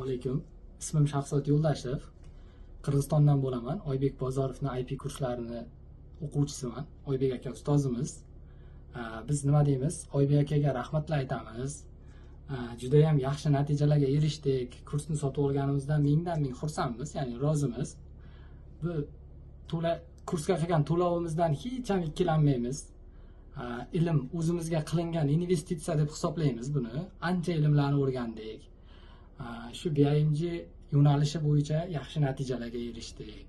Alaykum. Ismim Shahzod Yo'ldashev. Qirg'izistondan bo'laman. Oybek Bozorovni IP kurslarini o'quvchisiman. Oybek aka ustozimiz. Biz nima deymiz? Oybek akaga rahmatlar aytamiz. Judayam yaxshi natijalarga erishdik. Kursni sotib olganimizdan mingdan ming xursandmiz, ya'ni rozimiz. Bu to'la kursga qilgan to'lovimizdan hech ham ikkilanmaymiz. Ilm o'zimizga qilingan investitsiya deb hisoblaymiz buni. Ancha ilmlarni o'rgandik. Shu BIMG yo'nalishi bo'yicha yaxshi natijalarga erishdik.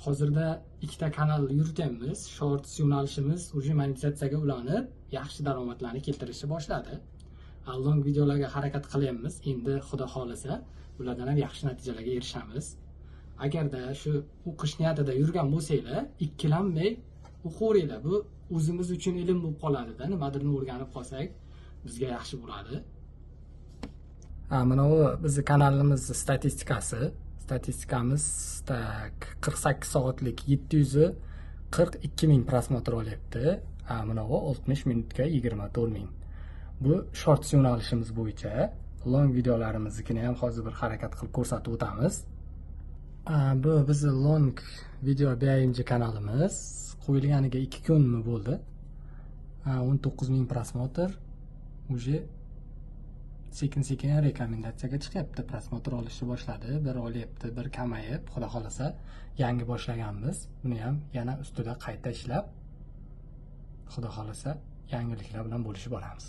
Hozirda ikkita kanal yurityapmiz. Shorts yo'nalishimiz уже monetizatsiyaga ulanib, yaxshi daromadlarni keltirishni boshladi. Long videolarga harakat qilyapmiz. Endi Xudo xohlasa, ulardan ham yaxshi natijalarga erishamiz. Agarda shu o'qish niyatida yurgan bo'lsanglar, ikkilanmay o'qiveringlar. Bu o'zimiz uchun ilm bo'lib qoladida. Nimadirni o'rganib qolsak, bizga yaxshi bo'ladi. Ha, mana bu bizni kanalimiz statistikasi. Statistikamiz, так, 48 soatlik 742 ming просмотр olyapti. Ha, mana bu 60 minutga 24 ming. Bu shorts yo'nalishimiz bo'yicha. Long videolarimiznikini ham hozir bir harakat qilib ko'rsatib o'tamiz. Ha, bu bizni long video BIMG kanalimiz. Qo'yilganiga 2 kunmi bo'ldi. Ha, 19 ming просмотр. Уже sekin sekin rekomendatsiyaga chiqyapti, просмотр olishni boshladi. Bir olyapti, bir kamayib. Xudo xohlasa, yangi boshlaganmiz, buni ham yana ustida qayta ishlab, Xudo xohlasa, yangiliklar bilan bo'lishib boramiz.